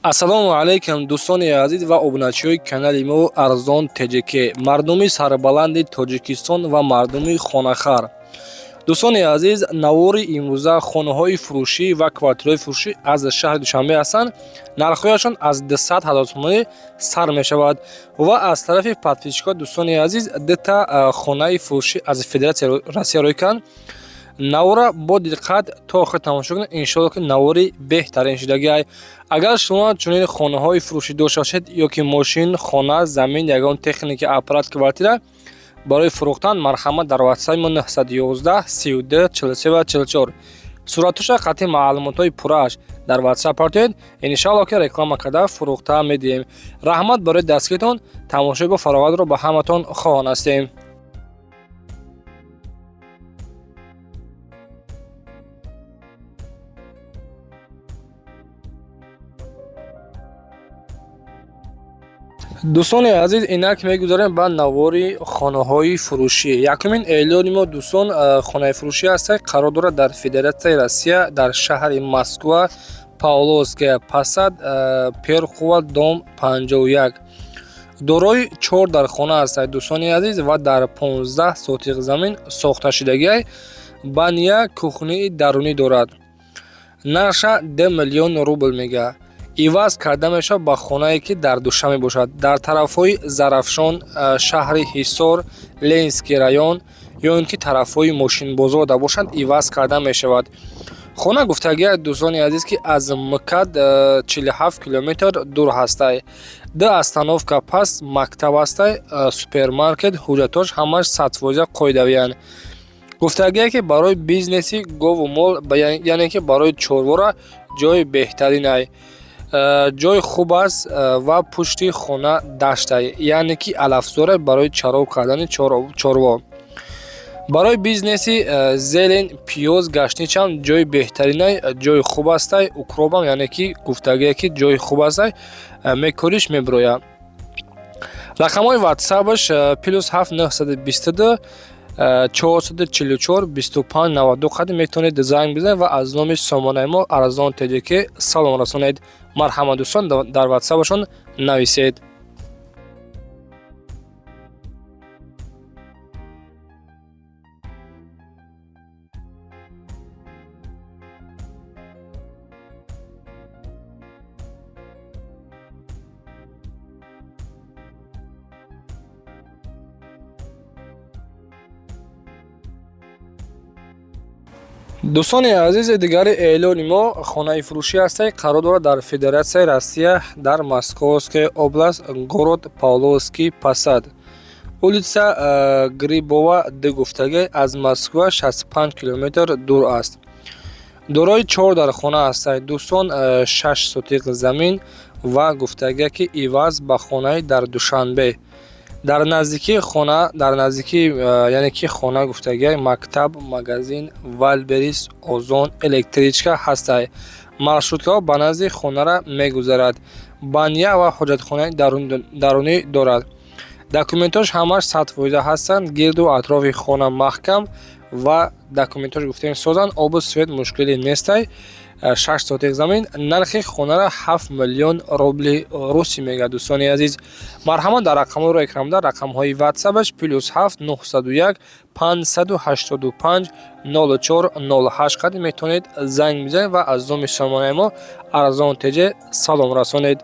Ассалому алайкум, дӯстони азиз ва обуначиҳои канали мо Арзон ТЖК, мардуми сарбаланди Тоҷикистон ва мардуми хонахар. Дӯстони азиз, навори имрӯза хонаҳои фурӯшӣ ва квартираҳои фурӯшӣ аз шаҳри Душанбе ҳастанд. Нархҳояшон аз 200 ҳазор сомонӣ сар мешавад ва аз тарафи подписчикҳо, дӯстони азиз, дута хонаи фурӯшӣ аз Федератсияи Россия рӯй карданд. Навора бо диққат то охир тамошо кунед, иншоалло, ки навори беҳтарин шудагиай. Агар шумо чунин хонаҳои фурӯшӣ дошта бошед ё ки мошин, хона, замин, ягон техника, аппарат, квартира барои фурӯхтан, марҳамат, дар ватсапи мо 911 32 43 ва 44 суратуша қатъи маълумотҳои пуррааш дар ватсап партоед. Иншоалло, ки реклама карда фурӯхта медиҳем. Раҳмат барои дастгиритон. Тамошои бо фароғатро ба ҳаматон хоҳон ҳастем. Дӯстони азиз, инак мегузарем ба навори хонаҳои фурӯшӣ. Якумин эълони мо, дӯстон, хонаи фурӯшӣ аст, қарор дорад дар Федератсияи Россия, дар шаҳри Москва, Павловская Посад, Перхова, дом 51. Дорои чор дархона аст, дӯстони азиз, ва дар 15 сотиқ замин сохта шудагиай. Баня, кухнии дарунӣ дорад. Нарша 2 миллион рубл мега. Иваз карда мешавад ба хонае, ки дар Душанбе бошад, дар тарафҳои Зарафшон, шаҳри Ҳисор, Ленинский район ё ин ки тарафҳои Мошинбозорда бошанд, иваз карда мешавад. Хона гуфтагия, дӯстони азиз, ки аз МКАД 47 километр дур ҳастай, ду остановка пас мактаб ҳастай, супермаркет. Ҳуҷҷатош ҳамаш 100% қоидавиянд. Гуфтагие, ки барои бизнеси гову мол, яъне ки барои чорвора ҷои беҳтаринай, ҷои хуб аст ва пушти хона даштай, яъне ки алафзоре барои чаров кардани чорво. Барои бизнеси зелень, пиёз, гаштничам ҷои беҳтаринай, ҷои хуб астай. Укробам, яъне ки гуфтагие, ки ҷои хуб астай, мекориш, мебирояд. Рақамҳои ватсапаш +7 922 444 25 92 қадим метавонед занг бизанед ва аз номи сомонаи мо Арзон ТЖК салом расонед. Марҳамат, дӯстон, дар ватсапашон нависед. Дӯстони азиз, дигари эълони мо хонаи фурӯшӣ ҳастай, қарор дорад дар Федератсияи Россия, дар Московская область, город Павловский Посад, улица Грибова д гуфтагӣ, аз Москва 65 километр дур аст. Дорои чор дархона ҳастай, дӯстон, 6 сотиқ замин ва гуфтагия, ки иваз ба хонаи дар Душанбе. Дар наздикии хона, дар наздикии, яъне ки хона, гуфтагия, мактаб, магазин Вайлдберриз, Озон, электричка ҳастай. Маршруткаҳо ба назди хонара мегузарад. Баня ва ҳоҷатхонаи дарунӣ дорад. Документош ҳамаш 100% ҳастанд. Гирду атрофи хона маҳкам ва документош, гуфтем, созанд. Обу свет мушкилӣ нестай. 6 сотиқ замин, нархи хонара 7 миллион рубли русӣ мегӯяд. Дӯстони азиз, марҳамат, дар рақамҳоро экранда, рақамҳои ватсапаш +7 901 585 04 08 қадим метавонед занг бизанед ва аз номи сомонаи мо Арзон ТЖ салом расонед.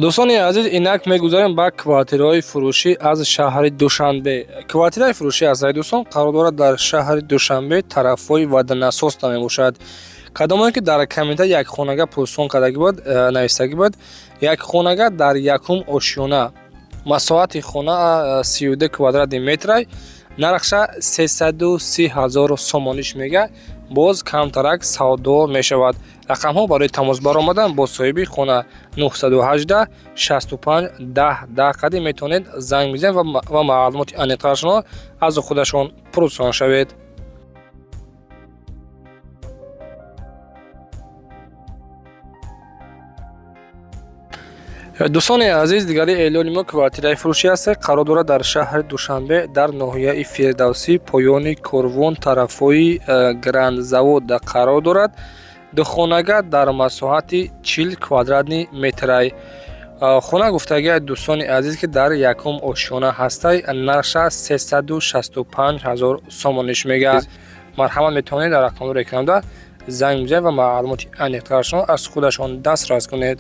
Дӯстони азиз, инак мегузарем ба квартираҳои фурӯшӣ аз шаҳри Душанбе. Квартираи фурӯшӣ аст, дӯстон, қарор дорад дар шаҳри Душанбе, тарафҳои Водонасосна мебошад. Кадомое ки дар комментар як хонага пурсон кардагӣ буд, навистагӣ буд, як хонага дар якум ошёна, масоҳати хона 32 квадрати метрай, нархша 330 ҳазор сомониш мега, боз камтарак савдо мешавад. Рақамҳо барои тамос баромадан бо соҳиби хона 918 65 10 10 қадим метавонед занг бизанед ва маълумоти аниқтарашонро аз худашон пурсон шавед. Дӯстони азиз, дигари эълони мо квартираи фурӯшӣ аст, қарор дорад дар шаҳри Душанбе, дар ноҳияи Фирдавсӣ, поёни корвон, тарафҳои Грандзавод қарор дорад. Духонага дар масоҳати 40 квадратный метрай. Хона гуфтагиа, дӯстони азиз, ки дар якум ошёна ҳастай, нархша 365 ҳазор сомониш мега. Марҳамат, метавонед дар рақамҳои экранда занг бизанед ва маълумоти аниқтарашон аз худашон дастрас кунед.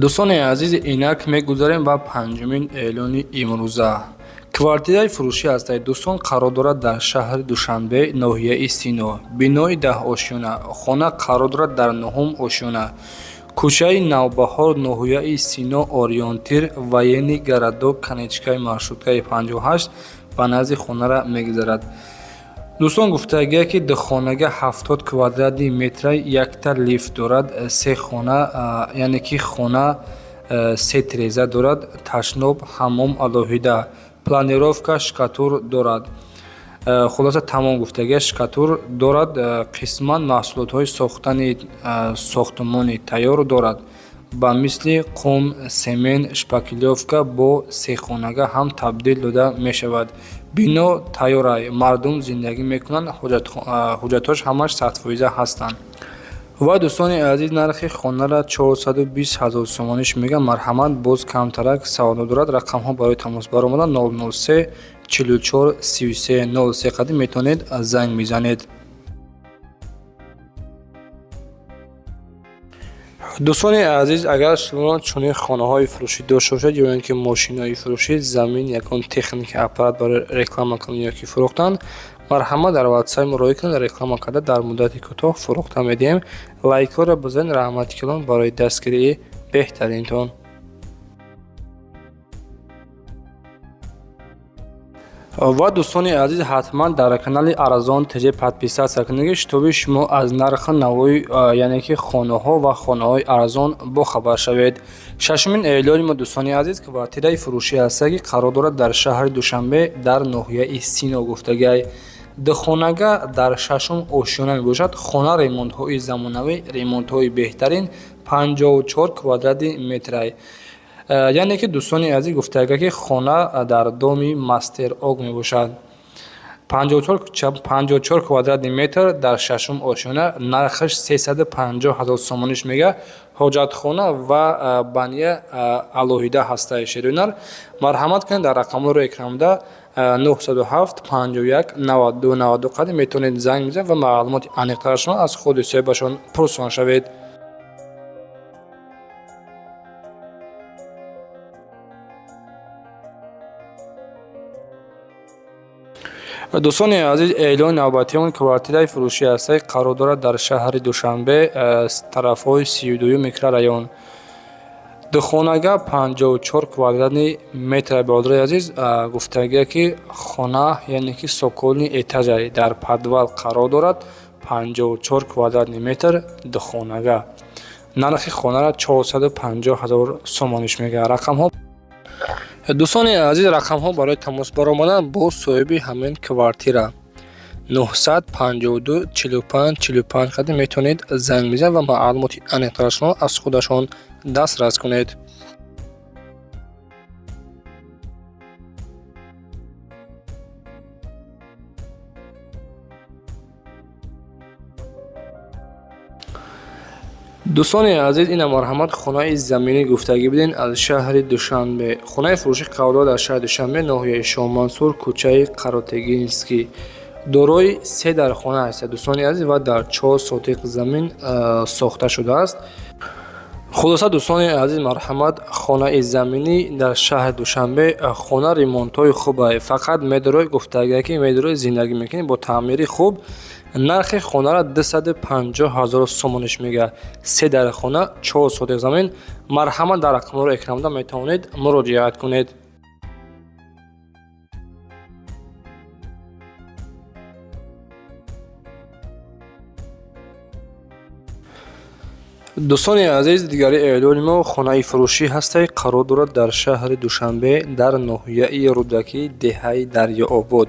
Дӯстони азиз, инак мегузарем ба панҷумин эълони имрӯза. Квартираи фурӯшӣ ҳастад, дӯстон, қарор дорад дар шаҳри Душанбе, ноҳияи Сино, бинои 10-ошёна. Хона қарор дорад дар нуҳум ошёна, кӯчаи Навбаҳор, ноҳияи Сино, ориентир военный городок, конечкаи маршруткаи 58 ба назди хонара мегузарад. Дӯстон, гуфтагия, ки духонага 70 квадратный метра, якта лифт дорад, се хона, яъне ки хона се тиреза дорад, ташноб, ҳаммом алоҳида, планировка штукатур дорад. Хулоса, тамом гуфтагия, штукатур дорад, қисман маҳсулотҳои сохтани сохтмони тайёр дорад, ба мисли қум, семент, шпаклёвка, бо сехонага ҳам табдил дода мешавад. Бино тайёрай, мардум зиндагӣ мекунанд, ҳуҷҷатҳош ҳамаш 100% ҳастанд. Ва, дӯстони азиз, нархи хонара 420 ҳазор сомониш мегӯям. Марҳамат, боз камтарак савдо дорад. Рақамҳо барои тамос баромадан 003 44 33 03 қадим метавонед занг мезанед. Дӯстони азиз, агар шумо чунин хонаҳои фурӯшӣ дошта бошед ё ин ки мошинои фурӯшӣ, замин, ягон техника, аппарат барои реклама кунед ё ки фурӯхтан, марҳамат, дар ватсап муроҷиат кунед, реклама карда дар муддати кӯтоҳ фурӯхта медиҳем. Лайкҳоро бизанед, раҳмати калон барои дастгирии беҳтаринтон. Ва, дӯстони азиз, ҳатман дар канали Арзон ТЖ подписаться кунед, ки чтобы шумо аз нархи навои, яъне ки хонаҳо ва хонаҳои арзон бохабар шавед. Шашумин эълони мо, дӯстони азиз, квартираи фурӯшӣ ҳаста, ки қарор дорад дар шаҳри Душанбе, дар ноҳияи Сино гуфтагиай. Духонага дар шашум ошёна мебошад. Хона ремонтҳои замонавӣ, ремонтҳои беҳтарин, 54 квадратный метрай. Яъне ки, дӯстони азиз, гуфтага, ки хона дар доми Мастер Ок мебошад, 54 квадратный метр, дар шашум ошёна, нархаш 350 ҳазор сомониш мега. Ҳоҷатхона ва баня алоҳида ҳастаи шеринар. Марҳамат кунед, дар рақамҳоро экранда 907 51 92 92 қадим метавонед занг бизанед ва маълумоти аниқтарашон аз худи соҳибашон пурсон шавед. Дӯстони азиз, эълони навбатии он квартираи фурӯшӣ ҳастад, қарор дорад дар шаҳри Душанбе, тарафҳои 32-юм микрорайон, духонага, 54 квадратный метр. Бародари азиз, гуфтагия, ки хона, яъне ки цокольный этажа, дар подвал қарор дорад, 54 квадратный метр, духонага. Нархи хонара 450 ҳазор сомониш мегӯяд. Рақамҳо, дӯстони азиз, рақамҳо барои тамос баромадан бо соҳиби ҳамин квартира 952 45 45 қадим метавонед занг бизанед ва маълумоти аниқтарашонро аз худашон дастрас кунед. Дӯстони азиз, ина, марҳамат, хонаи заминӣ гуфтагӣ будем аз шаҳри Душанбе. Хонаи фурӯшӣ қарор дорад дар шаҳри Душанбе, ноҳияи Шоҳмансур, кӯчаи Қаротегинский, дорои се дархона аст, дӯстони азиз, ва дар 4 сотиқ замин сохта шудааст. Хулоса, дӯстони азиз, марҳамат, хонаи заминӣ дар шаҳри Душанбе. Хона ремонтҳои хуб, фақат медорой, гуфтагия, ки медорой, зиндагӣ мекунӣ бо таъмири хуб. Нархи хонара 250 ҳазор сомониш мегӯяд, се дархона, 4 сотиқ замин. Марҳамат, дар рақамҳоро экранда метавонед муроҷиат кунед. Дӯстони азиз, дигари эълони мо хонаи фурӯшӣ ҳастае, қарор дорад дар шаҳри Душанбе, дар ноҳияи Рӯдакӣ, деҳаи Дарёобод.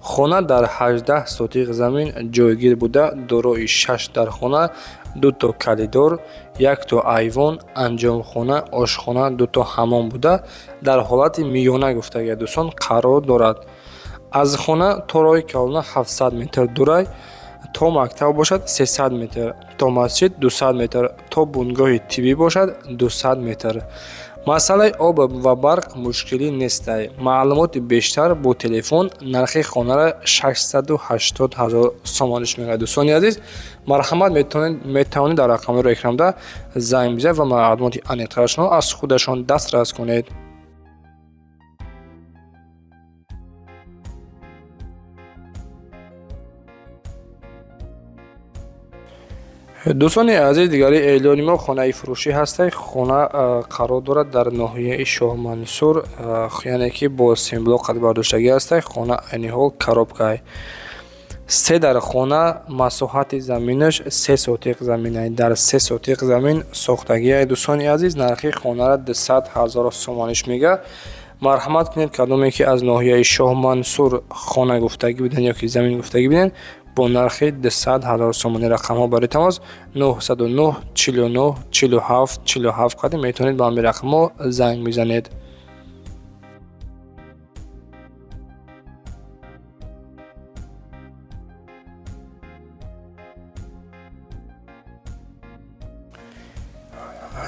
Хона дар 18 сотиқ замин ҷойгир буда, дорои 6 дархона, дуто калидор, якто айвон, анҷомхона, ошхона, дуто ҳаммом буда, дар ҳолати миёна гуфтагия, дӯстон, қарор дорад. Аз хона то роҳи калона 700 метр дурай, то мактаб бошад 300 метр, то масҷид 200 метр, то бунгоҳи тиббӣ бошад 200 метр. Масъалаи об ва барқ мушкилӣ нестай. Маълумоти бештар бо телефон. Нархи хонаро 680 ҳазор сомониш мегӯяд. Дӯстони азиз, марҳамат, метавонед дар рақамҳои экранда занг бизанед ва маълумоти аниқтарашонро аз худашон дастрас кунед. Дӯстони азиз, дигари эълони мо хонаи фурӯшӣ ҳастай. Хона қарор дорад дар ноҳияи Шоҳмансур, яъне ки бо симблок қад бардоштагӣ ҳастай. Хона айни ҳол коробкай, се дар хона, масоҳати заминаш 3 сотиқ заминай, дар 3 сотиқ замин сохтагиай. Дӯстони азиз, нархи хонаро 200 ҳазор сомониш мегӯяд. Марҳамат кунед, кадоме ки аз ноҳияи Шоҳмансур хона гуфтагӣ буден ё ки замин гуфтагӣ буден, бо нархи 200 ҳазор сомонӣ. Рақамҳо барои тамос 909 49 47 47 қадим метавонед ба ҳамин рақамҳо занг бизанед.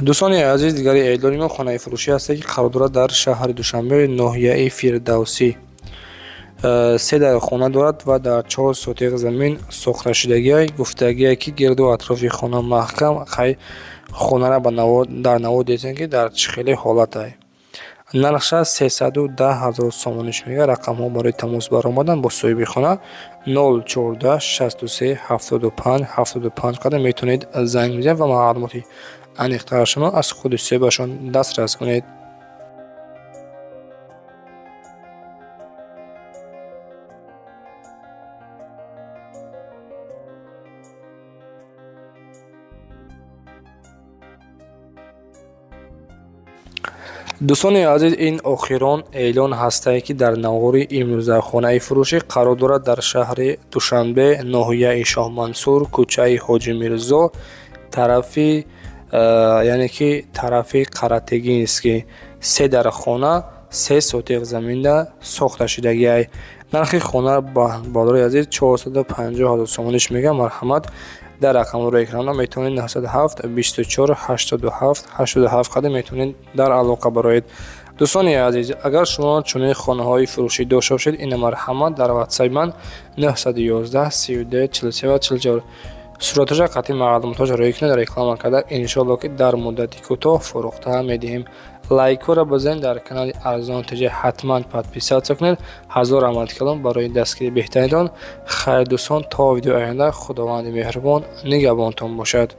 Дӯстони азиз, дигари эълони мо хонаи фурӯшӣ ҳасте, ки қарор дорад дар шаҳри Душанбе, ноҳияи Фирдавсӣ. Се дар хона дорад ва дар 4 сотиқ замин сохташудагиай. Гуфтагие, ки гирду атрофи хона маҳкам. Хай, хонара дар навор дидем, ки дар чӣ хеле ҳолатай. Нархша 310 ҳазор сомониш мегӯяд. Рақамҳо барои тамос баромадан бо соҳиби хона 014 63 75 75 қадам метавонед занг бизанед ва маълумоти аниқтарашонро аз худи соҳибашон дастрас кунед. Дӯстони азиз, ин охирон эълон ҳастае, ки дар навори имрӯза. Хонаи фурӯшӣ қарор дорад дар шаҳри Душанбе, ноҳияи Шоҳмансур, кӯчаи Ҳоҷи Мирзо, тарафи, яъне ки тарафи Қаратегинский. Се дар хона, 3 сотиқ заминда сохта шудагиай. Нархи хона, бародари азиз, 450 ҳазор сомониш мегӯяд. Марҳамат, дар рақамҳои экрана метавонед 907 24 87 87 қадам метавонед дар алоқа бароед. Дӯстони азиз, агар шумо чунин хонаҳои фурӯшӣ дошта бошед, ина марҳамат, дар ватсаи ман 911 32 43 44 сураташа қатъи маълумотҳоша роӣ кунед, реклама карда, иншоалло, ки дар муддати кӯтоҳ фурӯхта медиҳем. Лайкҳоро бизанед, дар канали Арзон ТЖ ҳатман подписаться кунед. Ҳазор раҳмати калон барои дастгирии беҳтаринтон. Хайр, дӯстон, то видеои оянда, Худованди меҳрубон нигаҳбонтон бошад.